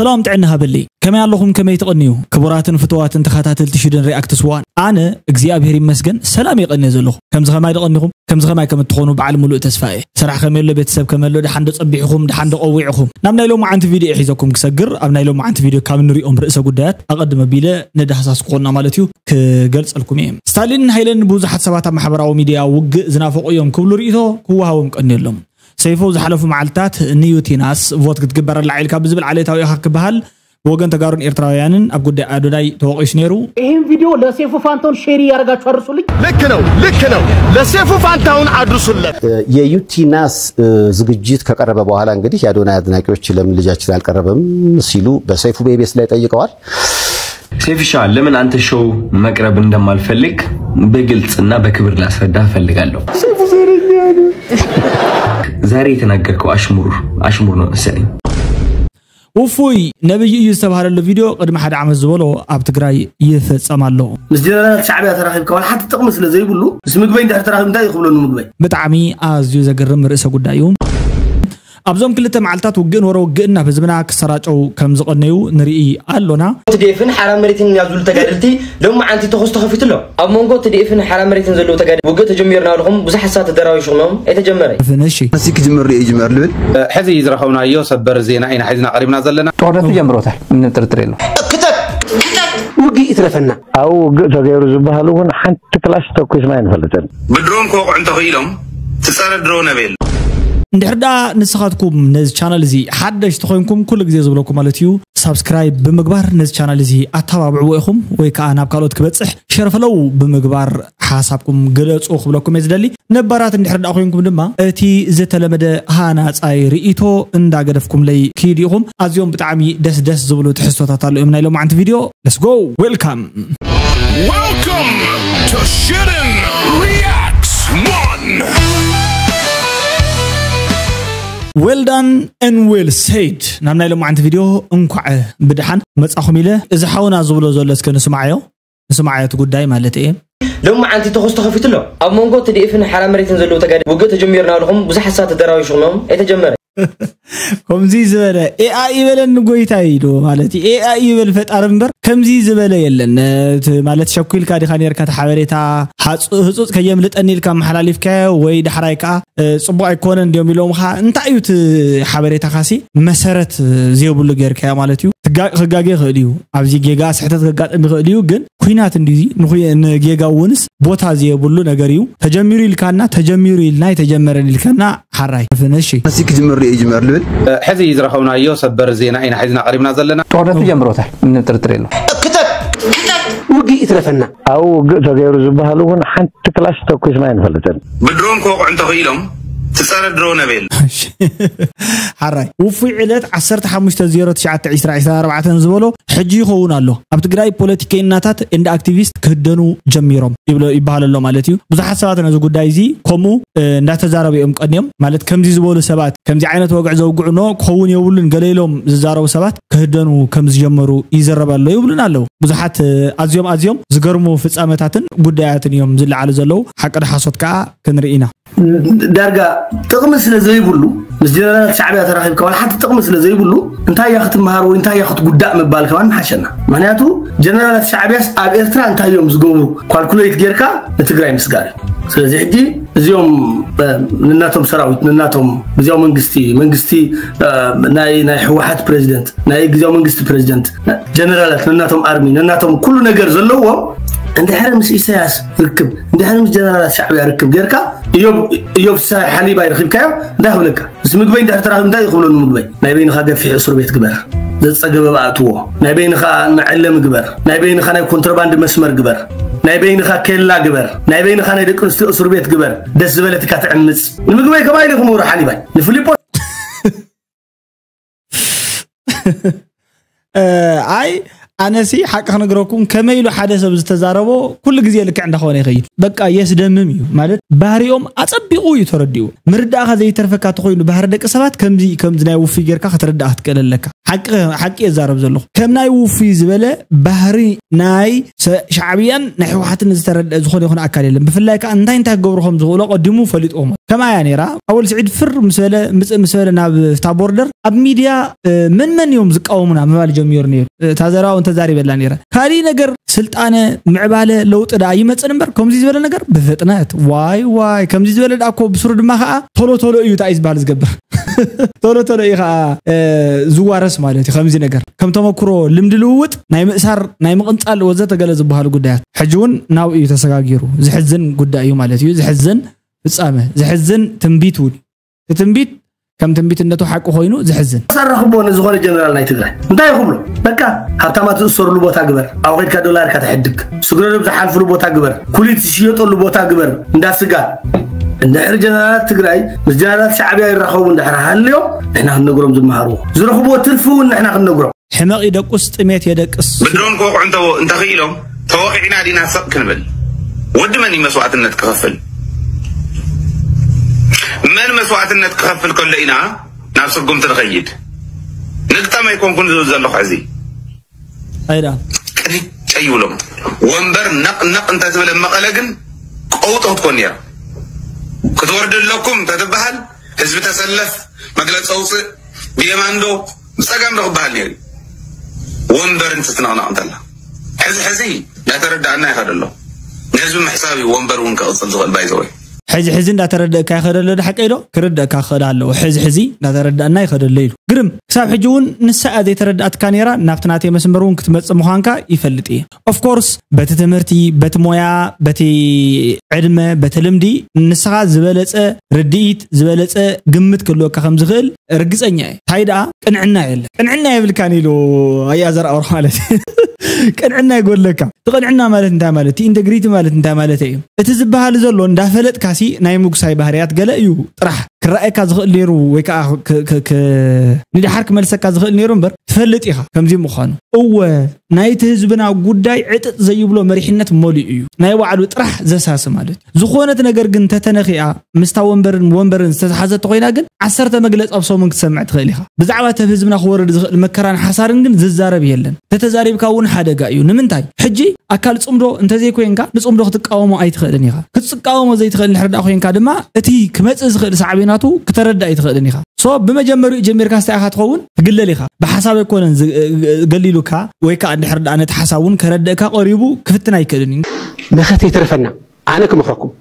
ሰላም ጥዕና ሃበለይ። ከመይ ኣለኹም? ከመይ ትቐንዩ? ክቡራትን ፍቱዋትን ተኸታተልቲ ሽደን ሪኣክትስ ዋን፣ ኣነ እግዚኣብሔር ይመስገን ሰላም የቐንየ ዘለኹ። ከምዚ ከማይ ድቐንኹም? ከምዚ ከማይ ከም እትኾኑ በዓል ሙሉእ ተስፋ እየ። ስራሕ ከመይ ኣሎ? ቤተሰብ ከመይ ኣሎ? ደሓን ዶ ጸቢሕኹም? ደሓን ዶ ቀዊዕኹም? ናብ ናይ ሎማዓንቲ ቪድዮ እየ ሒዘኩም ክሰግር። ኣብ ናይ ሎማዓንቲ ቪድዮ ካብ ንሪኦም ርእሰ ጉዳያት ኣቐድመ ቢለ ንዳህሳስ ክኾንና ማለት እዩ ክገልጸልኩም እየ። ስታሊንን ሃይለን ብዙሓት ሰባት ኣብ ማሕበራዊ ሚድያ ውግእ ዝናፈቑ እዮም ክብሉ ርእይቶ ክወሃቦም ቀንየሎም። ሰይፉ ዝሓለፉ መዓልታት ንዩቲናስ ቮት ክትግበረላ ኢልካ ብዝብል ዓሌታዊ ኢኻ ክበሃል ብወገን ተጋሩን ኤርትራውያንን ኣብ ጉዳይ ኣዶናይ ተወቒሱ ነይሩ። ይህን ቪዲዮ ለሴፉ ፋንታውን ሼር እያደረጋችሁ አድርሱልኝ። ልክ ነው፣ ልክ ነው። ለሴፉ ፋንታውን አድርሱለት። የዩቲናስ ዝግጅት ከቀረበ በኋላ እንግዲህ የአዶናይ አድናቂዎች ለምን ልጃችን አልቀረበም ሲሉ በሰይፉ ቤቤስ ላይ ጠይቀዋል። ሴፍሻ፣ ለምን አንተ ሾው መቅረብ እንደማልፈልግ በግልጽና በክብር ላስረዳ እፈልጋለሁ። ዛሬ የተናገርከው አሽሙር አሽሙር ነው መሰለኝ። ውፉይ ነብይ እዩ ዝተባህለሉ ቪድዮ ቅድሚ ሓደ ዓመት ዝበሎ ኣብ ትግራይ ይፍጸም ኣሎ። ምስ ጀነራላት ሻዕብያ ተራኺብካ ዋላ ሓንቲ ጥቕሚ ስለ ዘይብሉ፣ ምስ ምግበይ እንድሕር ተራኺብ እንታይ እዩ ክብለኒ ምግበይ? ብጣዕሚ ኣዝዩ ዘገርም ርእሰ ጉዳይ እዩ። ኣብዞም ክልተ መዓልታት ውግእን ወረ ውግእን ናብ ህዝብና ክሰራጨው ከም ዝቐነዩ ንርኢ ኣሎና። ትዴፍን ሓራ መሬትን ያዙሉ ተጋደልቲ ሎሚ ዓንቲ ተኾስ ተኸፊቱ ኣሎ። ኣብ መንጎ ትዴፍን ሓራ መሬትን ዘለዉ ተጋደልቲ ውግእ ተጀሚሩ እናበልኹም ብዙሓት ሰባት ተደራዊሹ ምህም ኣይተጀመረ። ፍንሺ። መሲ ክጅምር ይጅመር ልብል። ሕዚ ዝረኸብናዮ ሰበር ዜና ኢና ሒዝና ቀሪብና ዘለና። ጦርነቱ ጀምሮታል፣ ምንም ጥርጥር የለው። ውግእ ይትረፈና። ኣብኡ ውግእ ተገይሩ ዝበሃል እውን ሓንቲ ክላሽ ተኩስና ኣይንፈልጥን። ብድሮን ክወቕዑ እንተኽኢሎም ትጸረ ድሮን ኣበይ ኣሎ? እንድሕር ደኣ ንስኻትኩም ነዚ ቻነል እዚ ሓደሽቲ ኮይንኩም ኩሉ ግዜ ዝብለኩም ማለት እዩ ሳብስክራይብ ብምግባር ነዚ ቻነል እዚ ኣተባብዕዎ ኢኹም ወይ ከዓ ናብ ካልኦት ክበፅሕ ሸርፈለው ብምግባር ሓሳብኩም ግለፁ ክብለኩም እየ ዝደሊ። ነባራት እንድሕር ደኣ ኮይንኩም ድማ እቲ ዝተለመደ ሃናፃይ ርእይቶ እንዳገደፍኩምለይ ክይድ ኢኹም። ኣዝዮም ብጣዕሚ ደስ ደስ ዝብሉ ትሕዝቶታት ኣለዎም ናይ ሎማዓንቲ ቪድዮ። Let's go! Welcome! Welcome to Shitten Reacts One! Well done and well said። ናብ ናይ ሎማዓንቲ ቪድዮ እንኳዕ ብድሓን መጻኹም ኢለ እዚ ሓውና ዝብሎ ዘሎ እስከ ንስማዓዮ። ንስማዓዮ እቲ ጉዳይ ማለት እየ። ሎሚ ዓንቲ ተኹስ ተኸፊቱ ኣሎ። ኣብ መንጎ ትዲኤፍን ሓራ መሬትን ዘለዉ ተጋደልቲ ውግእ ተጀሚሩ እናበልኹም ብዙሓት ሰባት ተደራዊሹ ምህም ኣይተጀመረ። ከምዚ ዝበለ ኤኣይ ይበለኒ ጎይታይ ኢሉ ማለት እዩ። ኤኣይ ይበል ፈጣሪ እምበር ከምዚ ዝበለ የለን። እቲ ማለት ሸኩ ኢልካ ዲኻ ነርካ እቲ ሓበሬታ ሓጹ- ህጹጽ ከየምልጠኒ ኢልካ ኣመሓላሊፍካዮ ወይ ዳሕራይ ከኣ እ፣ ጽቡቕ ኣይኮነን እንዲዮም ኢሎምኻ እንታይ እዩ እቲ ሓበሬታኻሲ መሰረት ዘይብሉ ጌርካዮ ማለት እዩ። ትጋ- ክጋገ ይኽእል እዩ። ኣብዚ ጌጋ ስሕተት ከጋጥም ይኽእል እዩ። ግን ኩናት እንዲዚ ንኹ- ንጌጋ እውንስ ቦታ ዘይብሉ ነገር እዩ። ተጀሚሩ ኢልካና ተጀሚሩ ኢልና ኣይተጀመረን ኢልካና ሓራይ ፍንሺ። መሲ ክጅምር ርእ ይጅመር ልብል። ሕዚ ዝረኸብናዮ ሰበር ዜና ኢና ሒዝና ቀሪብና ዘለና። ጦርነቱ ጀምሮታል፣ ምንም ጥርጥር የለው። ውግእ ይትረፈና። ኣብኡ ውግእ ተገይሩ ዝበሃል እውን ሓንቲ ክላሽ ተኩስና ኣይንፈልጥን። ብድሮን ክወቕዑ እንተኽኢሎም ትጸረ ድሮን ኣበይ ኣሎ? ሓራይ ውፉይ ዕለት ዓሰርተ ሓሙሽተ ዜሮ ትሽዓተ ዕስራ ዕስራን ኣርባዕተን ዝበሎ ሕጂ ይኸውን ኣሎ። ኣብ ትግራይ ፖለቲከይናታት እንደ ኣክቲቪስት ክህደኑ ጀሚሮም ይብሎ ይበሃል ኣሎ ማለት እዩ። ብዙሓት ሰባት ነዚ ጉዳይ እዚ ከምኡ እ፣ እንዳተዛረቡ እዮም ቀንዮም። ማለት ከምዚ ዝበሉ ሰባት ከምዚ ዓይነት ወግዒ ዘውግዑ ኖ ክኸውን የብሉን ገለ ኢሎም ዝዛረቡ ሰባት ክህደኑ ከም ዝጀመሩ ይዝረብ ኣሎ ይብሉን ኣለዉ። ብዙሓት እ፣ ኣዝዮም ኣዝዮም ዝገርሙ ፍጻመታትን ጉዳያትን እዮም ዝለዓሉ ዘለዉ። ሓቂ ዶ ሓሶት ከኣ ክንርኢ ኢና። ዳርጋ ጥቕሚ ስለ ዘይብሉ ምስ ጀነራላት ሻዕብያ ተራኺብካ ዋላ ሓንቲ ጥቕሚ ስለ ዘይብሉ እንታይ እያ ክትመሃር ወይ እንታይ እያ ክትጉዳእ ምባል ከማን ምሓሸና። ምክንያቱ ጀነራላት ሻዕብያስ ኣብ ኤርትራ እንታይ እዮም ዝገብሩ ኳልኩሌት ጌርካ ንትግራይ ምስጋር እዩ። ስለዚ ሕጂ እዚኦም እ፣ ንናቶም ሰራዊት ንናቶም ግዜያዊ መንግስቲ መንግስቲ እ፣ ናይ ናይ ህወሓት ፕሬዚደንት ናይ ግዜያዊ መንግስቲ ፕሬዚደንት ጀነራላት ነናቶም ኣርሚ ነናቶም ኩሉ ነገር ዘለዎም እንድሕር ምስ ኢሳያስ ርክብ እንድሕር ምስ ጀነራላት ሻዕብያ ርክብ ጌርካ እዮብ እዮብ ፍስሃ ሓሊባ ይረኺብካዮ እንታይ ክብለካ ምስ ምግበይ እንድሕር ተራኺብ እንታይ እዩ ክብለኒ ምግበይ ናይ በይንኻ ገፊሕ እስር ቤት ግበር ዘፀገበ ብኣእትዎ ናይ በይንኻ መዐለሚ ግበር ናይ በይንኻ ናይ ኮንትሮባንድ መስመር ግበር ናይ በይንኻ ኬላ ግበር ናይ በይንኻ ናይ ደቂ ኣንስትዮ እስር ቤት ግበር ደስ ዝበለትካ ትዕምፅ ንምግበይ ከማይ ኢለ ክምውሮ ሓሊባይ ንፍሊጶ ኣይ ኣነሲ ሓቂ ክነግረኩም፣ ከመይ ኢሉ ሓደ ሰብ ዝተዛረቦ ኩሉ ግዜ ልክዕ እንዳኾነ ይኸይድ። በቃ የስደምም እዩ ማለት፣ ባህሪኦም ኣጸቢቑ እዩ ተረዲኡ። ምርዳእኻ ዘይተርፈካ ተኾይኑ፣ ባህሪ ደቂ ሰባት ከምዚ ከምዚ ናይ ውፉይ ጌርካ ክትርዳእ ክትክእል ኣለካ። ሓቂ ሓቂ የዛረብ ዘለኹ። ከም ናይ ውፉይ ዝበለ ባህሪ ናይ ሰ- ሻዕብያን ናይ ህወሓትን ዝተረድአ ዝኾነ ይኹን ኣካል የለን። ብፍላይ ከዓ እንታይ እንታይ ክገብሩ ከም ዝኽእሉ ቀዲሙ ፈሊጥዎም። ከምኣ እያ ነይራ። ኣወል ስዒድ ፍር ምስ በለ፣ ምፅእ ምስ በለ ናብ እታ ቦርደር፣ ኣብ ሚድያ፣ እ፣ መን መን እዮም ዝቃወሙና ምባል ጀሚሩ ነይሩ። እ፣ ታዘራውን ተዛሪበላ ነይራ። ካሊእ ነገር፣ ስልጣነ፣ ምዕባለ፣ ለውጢ ደኣ ይመፅን እምበር፣ ከምዚ ዝበለ ነገር ብፍጥነት፣ ዋይ ዋይ፣ ከምዚ ዝበለ ደኣ እኮ ብስሩ ድማ ከዓ ቶሎ ቶሎ እዩ እንታይ ዝበሃል ዝገብር። ቶሎ ቶሎ እዩ ከዓ፣ እ፣ ዝዋረስ ማለት እዩ። ከምዚ ነገር ከም ተመክሮ፣ ልምዲ ልውውጥ፣ ናይ ምእሳር፣ ናይ ምቕንፃል ወዘተ ገለ ዝበሃሉ ጉዳያት ሕጂ እውን ናብኡ እዩ ተሰጋጊሩ። ዝሕዝን ጉዳይ እዩ ማለት እዩ። ዝሕዝን ፍጻመ፣ ዝሕዝን ትንቢት እውን እዩ። እቲ ትንቢት ከም ትንቢትነቱ ሓቂ ኮይኑ ዝሕዝን። ኣራኽቦ ንዝኾነ ጀነራል ናይ ትግራይ እንታይ ይኽብሎ? በቃ ሃብታማት ዝእሰሩሉ ቦታ ግበር፣ ኣብ ኸድካ ዶላርካ ተሕድግ፣ ስግረዶብ ዝሓልፍሉ ቦታ ግበር፣ ኩሊት ዝሽየጠሉ ቦታ ግበር፣ እንዳ ስጋ። እንድሕር ጀነራላት ትግራይ ምስ ጀነራላት ሻዕብያ ይራኸቡ እንድሕር ሃልዮም፣ ንሕና ክንነግሮም ዝመሃርዎ፣ ዝረኽብዎ ትርፊ እውን ንሕና ክንነግሮም። ሕመቕ ይደቁስ፣ ጥሜት የደቅስ። ብድሮን ክወቕዑ እንተ- እንተኽኢሎም፣ ተወቒዕና ዲና ሰቕ ክንብል? ወዲ መን እዩ መስዋእትነት ክኸፍል? መን መስዋእትነት ክኸፍል ከሎ ኢና ናብ ስጉምቲ ንኸይድ? ንግጠም ኣይኮንኩን ዝብል ዘለኹ ሕዚ። ኣይዳ። ቅንጨ ይብሎም። ወንበር ነቕ ነቕ እንተትብል ኣብ መቐለ ግን ቀውጢ ክትኮን ነይራ። ክትወርድ ኣለኩም እንተትበሃል፣ ህዝቢ ተሰለፍ፣ መግለፂ ኣውፅእ፣ ብየማንዶ ብፀጋም ዶ ክበሃል ነይሩ። ወንበር እንትትነቕነቕ እንተላ። ሕዚ ሕዚ እንዳተረዳእና ይኸደ ኣሎ። ንህዝቢ ምሕሳብ እዩ፣ ወንበር እውን ክቕፅል ዝኽእል ባይዘወይ። ሕዚ ሕዚ እንዳተረደእካ ይኸደ ኣሎ። ዶ ሓቀይ ዶ? ክርደእካ ክኸዳ ኣለዎ። ሕዚ ሕዚ እንዳተረዳእና ይኸደ ኣሎ ኢሉ። ግርም፣ ክሳብ ሕጂ እውን ንሳ እያ ዘይተረዳእትካ ነይራ። ናብቲ ናተይ መስመር እውን ክትመጽእ ምዃንካ ይፈልጥ እየ። ኦፍኮርስ፣ በቲ ትምህርቲ፣ በቲ ሞያ፣ በቲ ዕድመ፣ በቲ ልምዲ፣ ንስኻ ዝበለጸ ርድኢት፣ ዝበለጸ ግምት ክህልወካ ከም ዝኽእል ርግጸኛ እየ። እንታይ ደኣ፣ ቅንዕና የለ። ቅንዕና የብልካን ኢሉ ኣያ ዘርኣውር ማለት። ቅንዕና ይጎድለካ። እቲ ቅንዕና ማለት እንታይ ማለት? እቲ ኢንተግሪቲ ማለት እንታይ ማለት እዩ? እቲ ዝበሃል ዘሎ እንዳፈለጥካሲ ናይ ምጉሳይ ባህርያት ገለ እዩ ጥራሕ ክረኣየካ ዝኽእል ነይሩ፣ ወይ ከዓ ክ-፣ ክ-፣ ክ-፣ ንድሓር ክመልሰካ ዝኽእል ነይሩ እምበር ትፈልጥ ኢኻ ከምዚ ምዃኑ። እወ፣ ናይቲ ህዝብና ጉዳይ ዕጥጥ ዘይብሎ መሪሕነት መሊኡ እዩ። ናይ ባዕሉ ጥራሕ ዘሳሲ ማለት እዩ። ዝኾነት ነገር ግን ተተነኺኣ ምስታ ወንበርን ወንበርን ዝተተሓዘት ኮይና ግን ዓሰርተ መግለፂ ኣብ ሰሙን ክትሰምዕ ትኽእል ኢኻ። ብዛዕባ እቲ ኣብ ህዝብና ክወርድ ዝኽእል መከራን ሓሳርን ግን ዝዛረብ የለን። ተተዛሪብካ እውን ሓደጋ እዩ። ንምንታይ? ሕጂ ኣካል ጽምዶ እንተዘይኮይንካ ንጽምዶ ክትቃወሞ ኣይትኽእልን ኢኻ። ክትቃወሞ ዘይትኽእል እንድሕር ደኣ ኮይንካ ድማ እቲ ክመጽእ ዝኽእል ሳዕቤናቱ ክተረድእ ኣይትኽእልን ኢኻ። ሶ ብመጀመሪኡ ጀሚርካ ስታይ ኢኻ ትኸውን? ትግለል ኢኻ። ብሓሳብ ኣይኮነን ዝ-፣ ገሊሉካ ወይ ከዓ እንድሕር ደኣ ነቲ ሓሳብ እውን ከረድእካ ቀሪቡ ክፍትን ኣይክእልን እዩ። መኸተ ይትረፈና። ኣነ ክመኽረኩም፣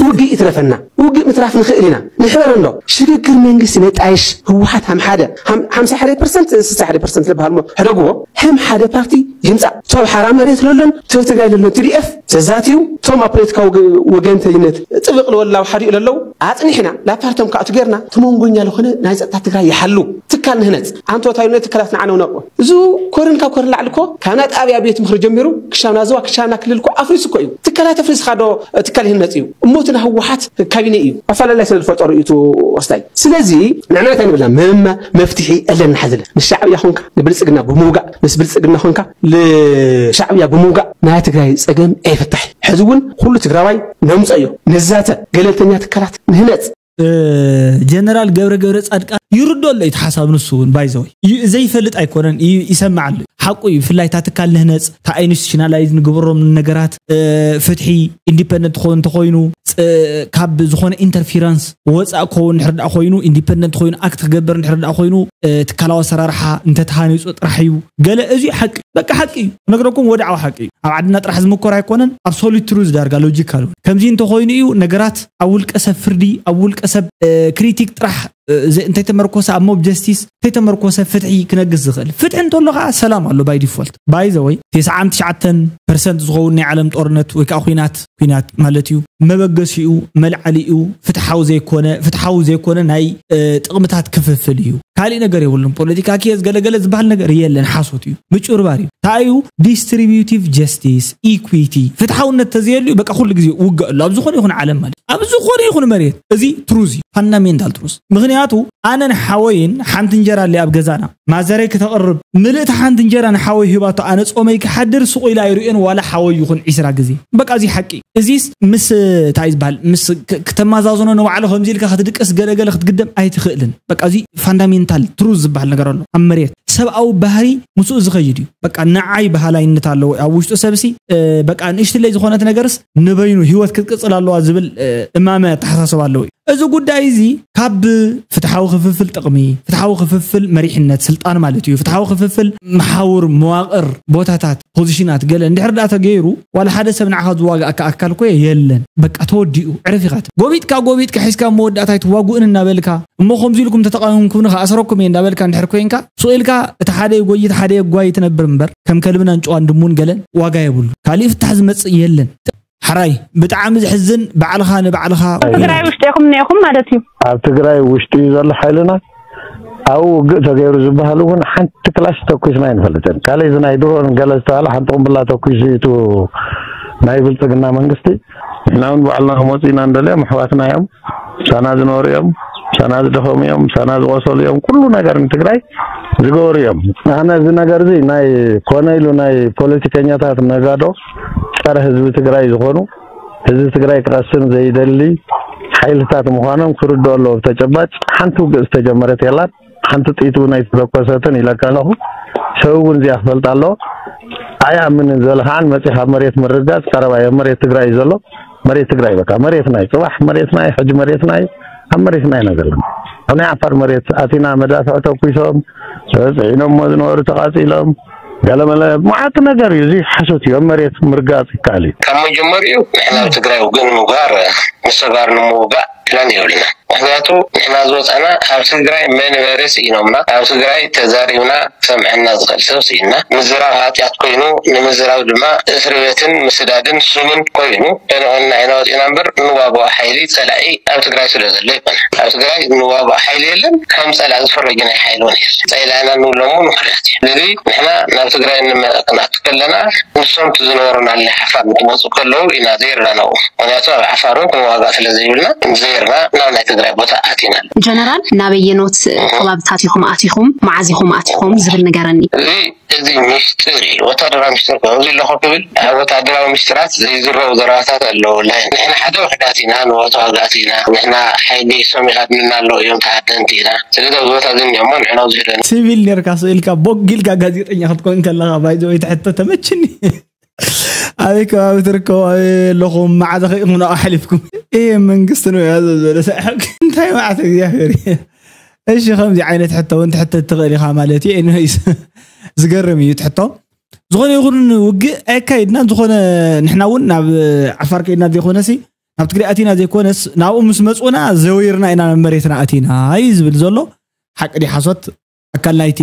ውግእ ይትረፈና። ውግእ ምትራፍ ንኽእል ኢና። ንሕበር እንዶ ሽግግር መንግስቲ ነጣይሽ፣ ህወሓት ሃም ሓደ፣ ሃም-፣ ሓምሳ ሓደ ፐርሰንት፣ ስልሳ ሓደ ፐርሰንት ዝበሃል እሞ ሕደግዎ፣ ሃም ሓደ ፓርቲ ይምጻእ። እቶም ሓራ መሬት ለሎን፣ እቶም ትግራይ ለሎን ቲ ዲ ኤፍ ተዛትዩ፣ እቶም ኣብ ፖለቲካዊ ወገ-፣ ወገንተኝነት ጥብቕ ልወላው ሓዲኡ ለለዉ ኣጽኒሕና፣ ናብ ፓርቶም ከኣቱ ጌርና፣ እቲ መንጎኛ ዝኾነ ናይ ጸጥታ ትግራይ ይሓሉ። ትካል ንህነጽ። ኣንቶታይ ነቲ ትካላት ንዓነው ነቕቦ። እዚ ኮርን ካብ ኮርን ላዕሊ እኮ ካብ ናይ ጣብያ ቤት ምኽሪ ጀሚሩ ክሻብ ናዝዋ ክሻብ ና ክልል እኮ ኣፍሪሱ እኮ እዩ። ትካላት ኣፍሪስካ ዶ ትካል ይህነጽ እዩ? እሞ እቲ ናይ ህወሓት ካቢነ እዩ። ኣፈላላይ ስለ ዝፈጠሩ እዩ እቲ ወስታይ። ስለዚ ንዕና እንታይ ንብልና? መማ መፍትሒ ኣለና። ሓዘለ ንሻዕብያ ኾንካ ንብልጽግና ብምውጋእ፣ ምስ ብልጽግና ኾንካ ንሻዕብያ ብምውጋእ ናይ ትግራይ ጸገም ኣይፍታሕ። ሕዚ እውን ኩሉ ትግራዋይ ነምጸዮ፣ ነዛተ፣ ገለልተኛ ትካላት ንህነጽ። እ፣ ጀነራል ገብረ ገብረ ጻድቃን ይርዶ ኣሎ እቲ ሓሳብ። ንሱ እውን ባይዘወይ ዩ-፣ ዘይፈልጥ ኣይኮነን፣ ዩ-፣ ይሰምዕ ኣሎ። ሓቁ እዩ። ብፍላይ እታ ትካል ንህነጽ፣ እታ ኢንስቲቱሽናላይዝ ንግበሮም ነገራት፣ እ፣ ፍትሒ፣ ኢንዲፐንደንት ክኸውን እንተኾይኑ፣ ፅ-፣ ካብ ዝኾነ ኢንተርፊረንስ ወፃእ ክኸውን እንድሕር ደኣ ኮይኑ፣ ኢንዲፐንደንት ኮይኑ ኣክት ክገብር እንድሕር ደኣ ኮይኑ፣ እ፣ ትካላዊ ኣሰራርሓ እንተተሃኒፁ ጥራሕ እዩ። ገለ እዚ ሓቂ፣ በቃ ሓቂ እዩ። ክነግረኩም ወድዓዊ ሓቂ እዩ። ኣብ ዓድና ጥራሕ ዝምኮር ኣይኮነን፣ ኣብ ሶሊድ ትሩዝ ዳርጋ ሎጂካል እውን። ከምዚ እንተኾይኑ እዩ ነገራት ኣብ ውልቀ ሰብ ፍርዲ፣ ኣብ ውልቀ ሰብ፣ እ፣ ክሪቲክ ጥራሕ፣ እ፣ ዘ-፣ እንተይተመርኮሰ፣ ኣብ ሞብ ጀስቲስ እንተይተመርኮሰ ፍትሒ ክነግስ ዝኽእል። ፍትሒ እንተሎ ከዓ ሰላም ኣሎ ባይ ዲፎልት። ባይ ዘ ወይ፣ ተስዓን ትሽዓተን ፐርሰንት ዝኸውን ናይ ዓለም ጦርነት ወይ ከዓ ኲናት፣ ኲናት ማለት እዩ፣ መበገሲኡ፣ መልዓሊኡ ፍትሓዊ ዘይኮነ፣ ፍትሓዊ ዘይኮነ ናይ፣ እ፣ ጥቕምታት ክፍፍል እዩ። ካሊእ ነገር የብሉን። ፖለቲካ ኬዝ ገለገለ ዝበሃል ነገር የለን፣ ሓሶት እዩ፣ ምጭርባር እዩ። እንታይ እዩ? ዲስትሪቢዩቲቭ ጀስቲስ፣ ኢኩዊቲ፣ ፍትሓውነት ተዘየልዩ በቃ ኩሉ ግዜ ውግእ ኣሎ ኣብ ዝኾነ ይኹን ዓለም ማለት እዩ። ኣብ ዝኾነ ይኹን መሬት እዚ ትሩዝ እዩ፣ ፋንዳሜንታል ትሩዝ። ምክንያቱ ኣነ ንሓወይን ሓንቲ እንጀራ ኣለ ኣብ ገዛና ማዘረይ ክተቕርብ ምልእቲ ሓንቲ እንጀራ ንሓወይ ሂባቶ ኣነ ጾመይ ክሓድር ስቑ ኢላ ኣይርእዮን ዋላ ሓወይ ይኹን ዒስራ ግዜ። በቃ እዚ ሓቂ። እዚስ ምስ እንታይ ዝበሃል ምስ ክ- ክተማዛዝኖ ንባዕሉ ከምዚ ኢልካ ክትድቅስ ገለገለ ክትግደም ኣይትኽእልን። በቃ እዚ ፋንዳሜንታል ትሩዝ ዝበሃል ነገር ኣሎ ኣብ መሬት። ሰብኣዊ ባህሪ ምስኡ ዝኸይድ እዩ። በቃ ንዓይ ባህላይነት ኣለዎ ኣብ ውሽጡ ሰብሲ። በቃ ንእሽትለይ ዝኾነት ነገርስ ንበይኑ ህይወት ክትቅፅል ኣለዋ ዝብል እማመ ኣተሓሳስባ ኣለዎ እዩ። እዚ ጉዳይ እዚ ካብ ፍትሓዊ ክፍፍል ጥቕሚ፣ ፍትሓዊ ክፍፍል መሪሕነት ስልጣን ማለት እዩ፣ ፍትሓዊ ክፍፍል መሓውር መዋቕር ቦታታት ፖዚሽናት ገለ እንድሕር ዳ ተገይሩ ዋላ ሓደ ሰብ ንዓኻ ዝዋጋእካ ኣካል ኮ የለን። በቃ ተወዲኡ ዕረፍ ኢኻ። ጎቢጥካ ጎቢጥካ ሒዝካ መወዳእታ ኣይትዋጉእን እናበልካ እሞ ከምዚ ኢልኩም ተተቃወምኩኒ ከኣስረኩም እየ እንዳበልካ እንድሕር ኮይንካ ሱቕ ኢልካ እቲ ሓደ ይጎይ እቲ ሓደ የጓይ ትነብር እምበር ከም ከልብን ኣንጭዋን ድሙን ገለን ዋጋ የብሉ። ካሊእ ፍታሕ ዝመጽእ የለን። ሓራይ ብጣዕሚ ዝሕዝን ባዕልኻ ንባዕልኻ ትግራይ ውሽጢ ኢኹም እኒኦኹም ማለት እዩ። ኣብ ትግራይ ውሽጢ እዩ ዘሎ ሓይልና። ኣብኡ ውግእ ተገይሩ ዝበሃል እውን ሓንቲ ክላሽ ተኩስና ኣይንፈልጥን። ካልእ እዚ ናይ ድሮን ገለ ዝተባሃለ ሓንቲ ቁምብላ ተኩሱ እዩ እቲ ናይ ብልፅግና መንግስቲ። ንሕና እውን ባዕልና ክመፁ ኢና እንደልዮም ኣሕዋትና እዮም። ምሳና ዝነበሩ እዮም፣ ምሳና ዝደኸሙ እዮም፣ ምሳና ዝቆሰሉ እዮም። ኩሉ ነገር ንትግራይ ዝገበሩ እዮም። ኣነ እዚ ነገር እዚ ናይ ኮነ ኢሉ ናይ ፖለቲከኛታት ነጋዶ ጸረ ህዝቢ ትግራይ ዝኾኑ ህዝቢ ትግራይ ክቐስን ዘይደሊ ሓይልታት ምዃኖም ክርድኦ ኣለዎ። ብተጨባጭ ሓንቲ ውግእ ዝተጀመረት የላን። ሓንቲ ጥይት እውን ኣይተተኮሰትን ኢለካ ኣለኹ። ሰብ እውን እዚኣ ክፈልጥ ኣለዎ። ኣይኣምንን ዝበለ ከዓ መፂኻ መሬት ምርጋፅ ቀረባ እየ። መሬት ትግራይ እዩ ዘሎ። መሬት ትግራይ በቃ መሬትና እዩ። ፅባሕ መሬትና እዩ። ሕጂ መሬትና እዩ። ኣብ መሬትና ኢና ዘለና። ኣብ ናይ ዓፋር መሬት ኣቲና መዳፍዕ ተኩሶም ፅዒኖሞ ዝነበሩ ተቃፂሎም ገለመለ መዓት ነገር እዩ። እዚ ሓሶት እዩ። ኣብ መሬት ምርጋፅ ይከኣል እዩ። ካብ መጀመሪኡ ንሕና ኣብ ትግራይ ውግእ ንምግባር ምስ ተጋሩ ንምውጋእ ፕላን የብልና። ምክንያቱ ንሕና ዝወፃና ኣብ ትግራይ መንበሪ ስኢኖምና፣ ኣብ ትግራይ ተዛሪብና ሰምዐና ዝኽእል ሰብ ስኢና። ምዝራብ ሓጢኣት ኮይኑ ንምዝራብ ድማ እስሪ ቤትን ምስዳድን ስምን ኮይኑ ደንቆልና ኢና ወፂና እምበር እንዋግኦ ሓይሊ ፀላኢ ኣብ ትግራይ ስለ ዘሎ ይኮነ። ኣብ ትግራይ እንዋግኦ ሓይሊ የለን። ከም ፀላኢ ዝፈረጅና ሓይሊ እውን የለን። ፀላኢና ንብሎም እውን ውሑዳት እዮም። ስለዚ ንሕና ናብ ትግራይ ንመ- ክንኣቱ ከለና ንሶም እቲ ዝነበሩና ናይ ሓፋር እንትመፁ ከለዉ ኢና ዘይረዳናዎም። ምክንያቱ ኣብ ሓፋር እውን ክንዋጋእ ስለ ዘይብልና ዘይርና ናብ ናይ ትግራይ ቦታ ኣቲና። ጀነራል ናበየኖት ከባብታት ኢኹም ኣቲኹም መዓዝ ኢኹም ኣቲኹም ዝብል ንገረኒ። እዚ እዚ ሚስጥር እዩ። ወታደራዊ ሚስጥር ከምዚ ኣለኹ ክብል ኣብ ወታደራዊ ሚስጥራት ዘይዝረቡ ዘረባታት ኣለዉ። ናይ ንሕና ሓደ ውሕዳት ኢና፣ ንወተዋጋእቲ ኢና፣ ንሕና ሓይሊ ሶም ይኸድንና ኣለዉ እዮም፣ ተሃደንቲ ኢና። ስለዚ ኣብዚ ቦታ እዚ እኒኦሞ ንሕና ኣብዚ ዶ ሲቪል ነርካ ስኢልካ ቦግ ኢልካ ጋዜጠኛ ክትኮን ከለኻ ባይዘ ወይ ትሕቶ ተመችኒ። ኣበይ ከባቢ ትርከቡ ኣበይ ኣለኹም መዓዘ ከኢኹም ናብኣ ሓሊፍኩም? እየ መንግስቲ ነው ያዘው ዝበለ ሳይሕቅ እንታይ መዓት እግዚኣብሔር እዩ። እሺ ከምዚ ዓይነት ሕቶ እውን ትሕተት ትኽእል ኢኻ ማለት እዩ። ኤኒዌይስ ዝገርም እዩ ትሕቶ። ዝኾነ ይኹን ውግእ ኣየካይድናን ዝኾነ ንሕና እውን ናብ ዓፋር ከይድና ዘይኮነሲ ናብ ትግራይ ኣቲና ዘይኮነስ ናብኡ ምስ መፁና ዘወይርና ኢና ናብ መሬትና ኣቲና እዩ ዝብል ዘሎ። ሓቂ ድዩ ሓሶት ኣካል ናይቲ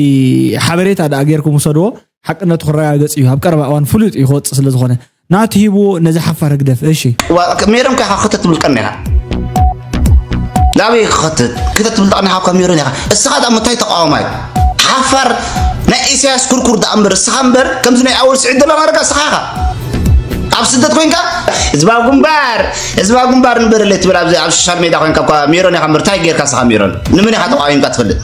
ሓበሬታ ደኣ ጌርኩም ውሰድዎ። ሓቅነቱ ክረጋገጽ እዩ። ኣብ ቀረባ እዋን ፍሉጥ እዩ ክወጽእ ስለ ዝኾነ ናቲ ሂብዎ ነዚ ሓፋር ህግደፍ። እሺ። ሜሮን ከ ክትት ትብል ቀኒኻ ናበይ ክትት ክትት ትብል ቀኒኻ ካብ ሜሮን ኢኻ። እስኻ ደኣ ምታይ ተቃዋማይ ሓፋር ናይ ኢሳያስ ኩርኩር ደኣ እምበር እስኻ እምበር ከምዚ ናይ ኣወል ስዒድ ደሎ ናርጋ እስኻ ኢኻ። ኣብ ስደት ኮይንካ ህዝባዊ ግንባር ህዝባዊ ግንባር ንበረለይ ትብል ኣብዚ ኣብ ሶሻል ሜድያ ኮይንካ እኳ ሜሮን ኢኻ እምበር እንታይ ጌርካ እስኻ ሜሮን? ንመን ኢኻ ተቃዊምካ ትፈልጥ?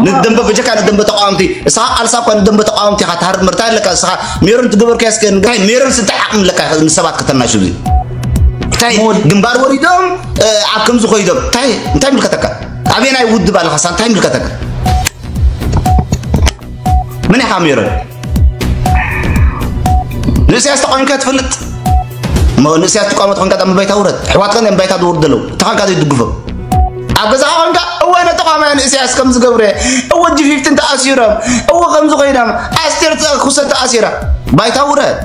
ንደንበ በጀካ ንደንበ ተቃወምቲ እስኻ ቃልሳ እኳ ንደንበ ተቃወምቲ ኢኻ ትሃርም ምርታ ኣለካ እስኻ ሜሮን ትገበርካ እስከ እንታይ ሜሮን ስንታይ ዓቕሚ ኣለካ ንሰባት ከተናሹ እዚ እንታይ ግንባር ወሪዶም ኣብ ከምዚ ኮይዶም እንታይ እንታይ ምልከተካ ኣበየናይ ውድብ ኣለኻ እንታይ ምልከተካ ምን ኢኻ ሜሮን ንእስያስ ተቃዊምካ ትፈልጥ ንእስያስ ተቃወመት ኮንካ ዳም ባይታ ውረድ ኣሕዋትካ እዮም ባይታ ዝወርዱ ዘለዉ ተኻንካ ዘይድግፎ ኣብ ገዛኻ ኮንካ እወ ነተቋማያን እስያስ ከም ዝገብረ እወ ጂ ፊፍቲን ተኣሲሮም እወ ከም ዝኾይኖም ኣስቴር ኩሰ ተኣሲራ ባይታ ውረድ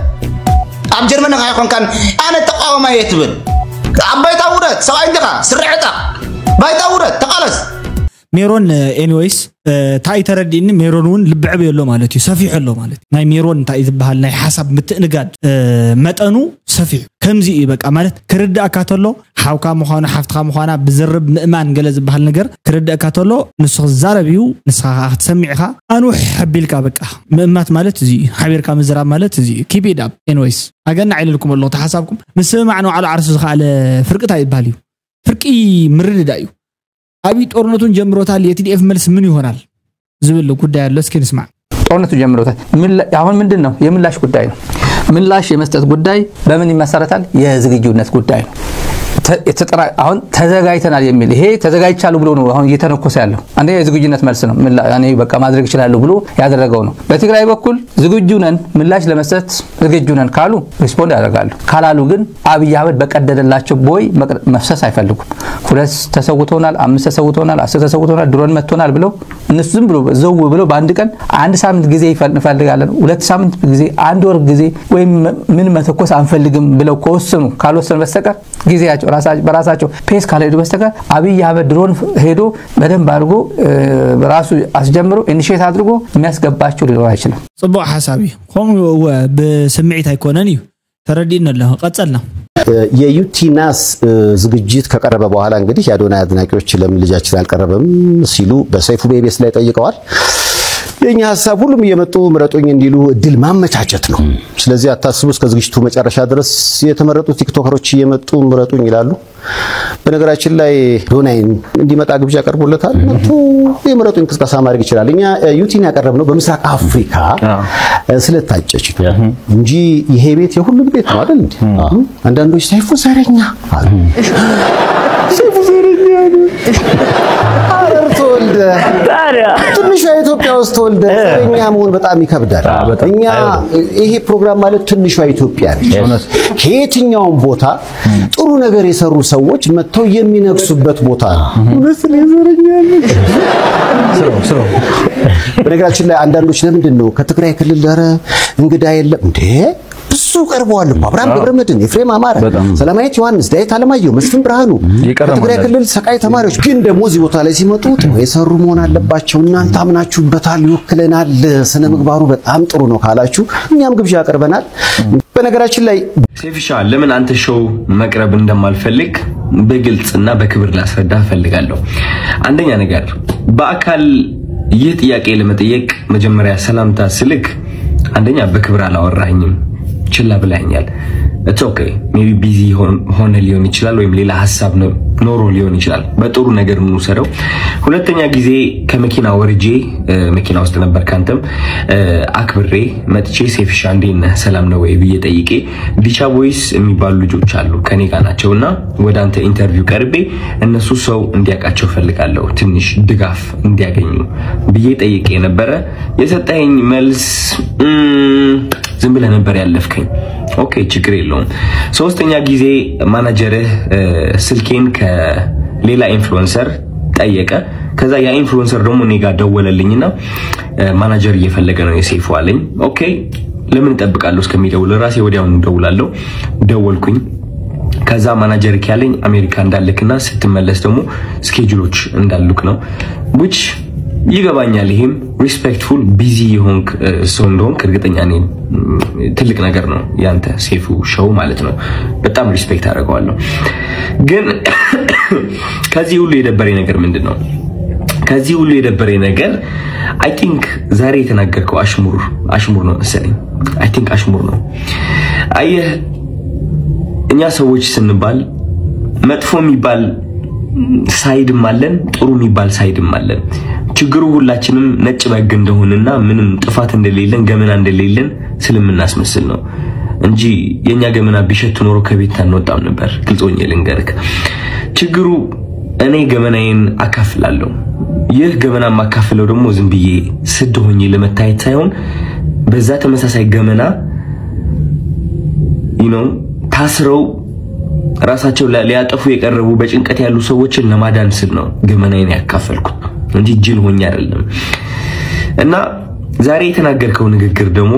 ኣብ ጀርመን ኻ ይኾንካን ኣነ ተቃዋማየ ትብል ኣብ ባይታ ውረድ ሰብኣይ እንዲኻ ስርዕጣ ባይታ ውረድ ተቃለስ ሜሮን ኤኒወይስ እንታይ ተረዲእኒ ሜሮን እውን ልብዕብ የሎ ማለት እዩ ሰፊሑ ኣሎ ማለት እዩ ናይ ሜሮን እንታይ ዝበሃል ናይ ሓሳብ ምትእንጋድ መጠኑ ሰፊሑ ከምዚ እዩ በቃ። ማለት ክርዳእካ ተሎ ሓውካ ምዃኑ ሓፍትኻ ምዃና ብዝርብ ምእማን ገለ ዝበሃል ነገር ክርዳእካ ተሎ፣ ንሱ ክዛረብ እዩ፣ ንስኻ ከዓ ክትሰምዕ ኢኻ። ኣንውሕ ኣቢልካ በቃ ምእማት ማለት እዚ እዩ። ሓቢርካ ምዝራብ ማለት እዚ እዩ። Keep it up. Anyways፣ ኣገናዕ ኢለልኩም ኣለኹ። ተሓሳብኩም ምስምማዕ ንባዕሉ ዓርሱ ዝኸኣለ ፍርቅታ ይበሃል እዩ። ፍርቂ ምርድዳ እዩ። ኣብይ ጦርነቱን ጀምሮታል፣ የቲዲኤፍ መልስ ምን ይሆናል ዝብል ጉዳይ ኣሎ። እስኪ ንስማዕ። ጦርነቱ ጀምሮታል። ምላ- አሁን ምንድን ነው? የምላሽ ጉዳይ ነው። ምላሽ የመስጠት ጉዳይ በምን ይመሰረታል? የዝግጁነት ጉዳይ ነው። ተ- የተጠራ- አሁን ተዘጋጅተናል የሚል፣ ይሄ ተዘጋጅቻለሁ ብሎ ነው አሁን እየተነኮሰ ያለው። አንደኛ የዝግጁነት መልስ ነው። ምላ- እኔ በቃ ማድረግ እችላለሁ ብሎ ያደረገው ነው። በትግራይ በኩል ዝግጁ ነን፣ ምላሽ ለመስጠት ዝግጁ ነን ካሉ ሪስፖንድ ያደርጋሉ። ካላሉ ግን አብይ አህመድ በቀደደላቸው ቦይ መቅ- መፍሰስ አይፈልጉም። ሁለት ተሰውተውናል፣ አምስት ተሰውተውናል፣ አስር ተሰውተውናል፣ ድሮን መጥቶናል ብለው እነሱ ዝም ብሎ ዘው ብለው በአንድ ቀን አንድ ሳምንት ጊዜ ይፈል- እንፈልጋለን፣ ሁለት ሳምንት ጊዜ፣ አንድ ወር ጊዜ ወይም ምን መተኮስ አንፈልግም ብለው ከወሰኑ፣ ካልወሰኑ በስተቀር፣ ጊዜያቸው ራሳ- በራሳቸው ፔስ ካልሄዱ በስተቀር፣ አብይ አህመድ ድሮን ሄዶ በደንብ አድርጎ እ፣ ራሱ አስጀምሮ ኢኒሼት አድርጎ የሚያስገባቸው ሊኖር አይችልም። ጽቡቕ ሓሳብ እዩ። ከምኡ እወ፣ ብስምዒት ኣይኮነን እዩ። ተረዲእኒ ኣለኹ። ቀጸልና። የዩቲናስ ዝግጅት ከቀረበ በኋላ እንግዲህ የአዶናይ አድናቂዎች ለምን ልጃችን አልቀረበም ሲሉ በሰይፉ ቤቤስ ላይ ጠይቀዋል። የኛ ሀሳብ ሁሉም እየመጡ ምረጡኝ እንዲሉ እድል ማመቻቸት ነው። ስለዚህ አታስቡ፣ እስከ ዝግጅቱ መጨረሻ ድረስ የተመረጡ ቲክቶከሮች እየመጡ ምረጡኝ ይላሉ። በነገራችን ላይ አዶናይን እንዲመጣ ግብዣ ቀርቦለታል። መጥቶ የምረጡ እንቅስቃሴ ማድረግ ይችላል። እኛ ዩቲን ያቀረብነው በምስራቅ አፍሪካ ስለታጨች ነው እንጂ ይሄ ቤት የሁሉም ቤት ነው አይደል እንዴ? አንዳንዶች ሰይፉ ዘረኛ አሉ። ሰይፉ ዘረኛ ነው። ሐረር ተወልደ፣ ትንሿ ኢትዮጵያ ውስጥ ተወልደ ዘረኛ መሆን በጣም ይከብዳል። እኛ ይሄ ፕሮግራም ማለት ትንሿ ኢትዮጵያ ነች። ከየትኛውም ቦታ ጥሩ ነገር የሰሩ ሰዎች መጥተው የሚነግሱበት ቦታ ነው። እውነት ነው፣ ዘረኛ ነች። በነገራችን ላይ አንዳንዶች ለምንድን ነው ከትግራይ ክልል ኧረ እንግዳ የለም እንዴ? ብዙ ቀርበዋል እኮ። አብርሃም ገብረመድህን፣ ኤፍሬም አማረ፣ ሰላማዊት ዮሐንስ፣ ዳዊት አለማየሁ፣ መስፍን ብርሃኑ፣ ከትግራይ ክልል ሰቃይ ተማሪዎች። ግን ደግሞ እዚህ ቦታ ላይ ሲመጡ ጥሩ የሰሩ መሆን አለባቸው። እናንተ አምናችሁበታል፣ ይወክለናል፣ ስነ ምግባሩ በጣም ጥሩ ነው ካላችሁ እኛም ግብዣ አቅርበናል። በነገራችን ላይ ሴፍሻ፣ ለምን አንተ ሾው መቅረብ እንደማልፈልግ በግልጽና በክብር ላስረዳ እፈልጋለሁ። አንደኛ ነገር፣ በአካል ይህ ጥያቄ ለመጠየቅ መጀመሪያ ሰላምታ ስልክ፣ አንደኛ በክብር አላወራኸኝም፣ ችላ ብለኸኛል። It's okay, maybe busy ሆነ ሊሆን ይችላል፣ ወይም ሌላ ሀሳብ ኖሮ ሊሆን ይችላል። በጥሩ ነገር እንውሰደው። ሁለተኛ ጊዜ ከመኪና ወርጄ፣ መኪና ውስጥ ነበር፣ ካንተም አክብሬ መጥቼ ሴፍሻ እንዴት ነህ ሰላም ነው ወይ ብዬ ጠይቄ፣ ዲቻ ቦይስ የሚባሉ ልጆች አሉ ከኔ ጋር ናቸውና ወደ አንተ ኢንተርቪው ቀርቤ እነሱ ሰው እንዲያውቃቸው ፈልጋለሁ፣ ትንሽ ድጋፍ እንዲያገኙ ብዬ ጠይቄ ነበረ። የሰጠኸኝ መልስ ዝም ብለህ ነበር ያለፍከኝ። ኦኬ፣ ችግር የለውም። ሶስተኛ ጊዜ ማናጀርህ ስልኬን ከሌላ ኢንፍሉዌንሰር ጠየቀ። ከዛ ያ ኢንፍሉዌንሰር ደግሞ እኔ ጋር ደወለልኝና ማናጀር እየፈለገ ነው የሴፉ አለኝ። ኦኬ፣ ለምን እጠብቃለሁ እስከሚደውል? ራሴ ወዲያውኑ እደውላለሁ። ደወልኩኝ። ከዛ ማናጀርክ ያለኝ አሜሪካ እንዳልክና ስትመለስ ደግሞ ስኬጁሎች እንዳሉክ ነው። Which ይገባኛል። ይሄም ሪስፔክትፉል፣ ቢዚ የሆንክ ሰው እንደሆንክ እርግጠኛ ነኝ። ትልቅ ነገር ነው ያንተ ሴፉ ሾው ማለት ነው። በጣም ሪስፔክት አደርገዋለሁ። ግን ከዚህ ሁሉ የደበረኝ ነገር ምንድን ነው? ከዚህ ሁሉ የደበረኝ ነገር I think ዛሬ የተናገርከው አሽሙር አሽሙር ነው መሰለኝ። I think አሽሙር ነው። አየህ፣ እኛ ሰዎች ስንባል መጥፎ የሚባል ሳይድም አለን፣ ጥሩ የሚባል ሳይድም አለን። ችግሩ ሁላችንም ነጭ በግ እንደሆንና ምንም ጥፋት እንደሌለን፣ ገመና እንደሌለን ስለምናስመስል ነው እንጂ የእኛ ገመና ቢሸት ኖሮ ከቤት አንወጣም ነበር። ግልጽ ሆኜ ልንገርክ፣ ችግሩ እኔ ገመናዬን አካፍላለሁ። ይህ ገመና የማካፍለው ደግሞ ዝም ብዬ ስድ ሆኜ ለመታየት ሳይሆን በዛ ተመሳሳይ ገመና you know ታስረው ራሳቸው ሊያጠፉ የቀረቡ በጭንቀት ያሉ ሰዎችን ለማዳን ስል ነው ገመናዬን ያካፈልኩት እንጂ ጅል ሆኜ አይደለም። እና ዛሬ የተናገርከው ንግግር ደግሞ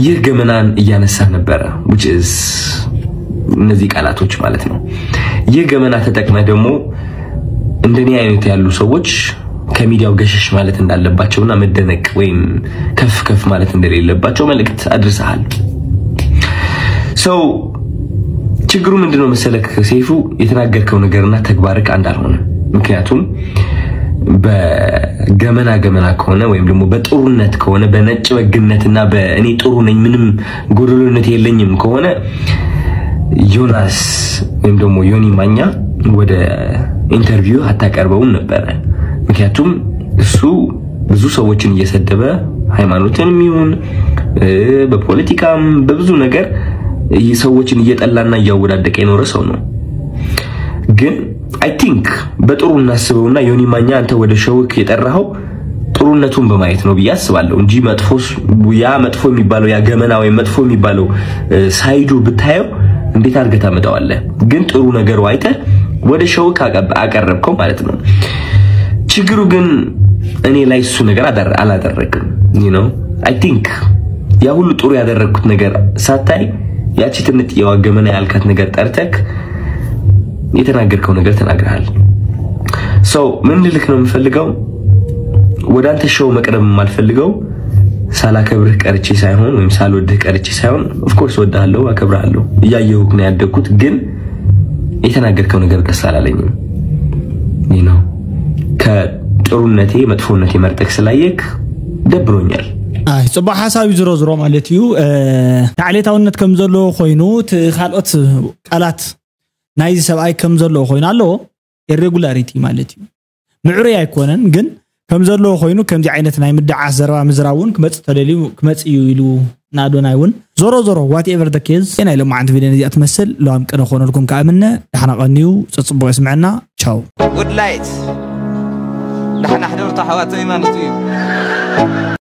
ይህ ገመናን እያነሳ ነበረ። Which is እነዚህ ቃላቶች ማለት ነው። ይህ ገመና ተጠቅመህ ደግሞ እንደኔ አይነት ያሉ ሰዎች ከሚዲያው ገሸሽ ማለት እንዳለባቸውና መደነቅ ወይም ከፍ ከፍ ማለት እንደሌለባቸው መልእክት አድርሰሃል። So ችግሩ ምንድነው መሰለክ ሰይፉ፣ የተናገርከው ነገርና ተግባርክ አንድ አልሆነ። ምክንያቱም በገመና ገመና ከሆነ ወይም ደግሞ በጥሩነት ከሆነ፣ በነጭ በግነትና በእኔ ጥሩ ነኝ ምንም ጎደሎነት የለኝም ከሆነ ዮናስ ወይም ደግሞ ዮኒ ማኛ ወደ ኢንተርቪው አታቀርበውም ነበረ። ምክንያቱም እሱ ብዙ ሰዎችን እየሰደበ፣ ሃይማኖትንም ይሁን በፖለቲካም በብዙ ነገር ሰዎችን እየጠላና እያወዳደቀ የኖረ ሰው ነው። ግን I think በጥሩ እናስበውና ዮኒ ማኛ አንተ ወደ ሾውክ የጠራኸው ጥሩነቱን በማየት ነው ብዬ አስባለሁ እንጂ መጥፎ፣ ያ መጥፎ የሚባለው፣ ያ ገመና ወይም መጥፎ የሚባለው ሳይዱ ብታየው እንዴት አድርገህ ታመጣዋለህ? ግን ጥሩ ነገሩ አይተህ ወደ ሾውክ አቀረብከው ማለት ነው። ችግሩ ግን እኔ ላይ እሱ ነገር አላደረግም። You know I think ያ ሁሉ ጥሩ ያደረግኩት ነገር ሳታይ፣ ያቺ ትንጥ የዋ ገመና ያልካት ነገር ጠርተክ የተናገርከው ነገር ተናግረሃል። So ምን ልልክ ነው የምፈልገው፣ ወደ አንተ ሾው መቅረብ የማልፈልገው ሳላከብርህ ቀርቼ ሳይሆን ወይም ሳልወድህ ቀርቼ ሳይሆን፣ of course እወድሃለሁ፣ አከብርሃለሁ፣ እያየሁህ ነው ያደግኩት። ግን የተናገርከው ነገር ደስ አላለኝም። You know ከጥሩነቴ መጥፎነቴ መርጠክ ስላየክ ደብሮኛል። ኣይ ጽቡቅ ሓሳብ እዩ። ዝሮ ዝሮ ማለት እዩ። ታዕሌታውነት ከም ዘለዎ ኮይኑ፣ እቲ ካልኦት ቃላት ናይዚ ሰብኣይ ከም ዘለዎ ኮይኑ ኣለዎ። ኢሬጉላሪቲ ማለት እዩ። ምዕሩይ ኣይኮነን፣ ግን ከም ዘለዎ ኮይኑ ከምዚ ዓይነት ናይ ምድዓስ ዘረባ ምዝራብ እውን ክመፅእ ተደልዩ ክመፅእ እዩ ኢሉ ንኣዶናይ እውን። ዞሮ ዞሮ ዋትኤቨር ደ ኬዝ ናይ ሎማዓንቲ ቪድዮ ነዚኣ ትመስል። ለዋም ቅነ ክኾነልኩም ከኣምነ። ዳሕና ቀንዩ። ፀፅቡቅ የስምዐና። ቻው። Good light. ዳሕና ሕደርቱ ኣሕዋተይ ማለት እዩ።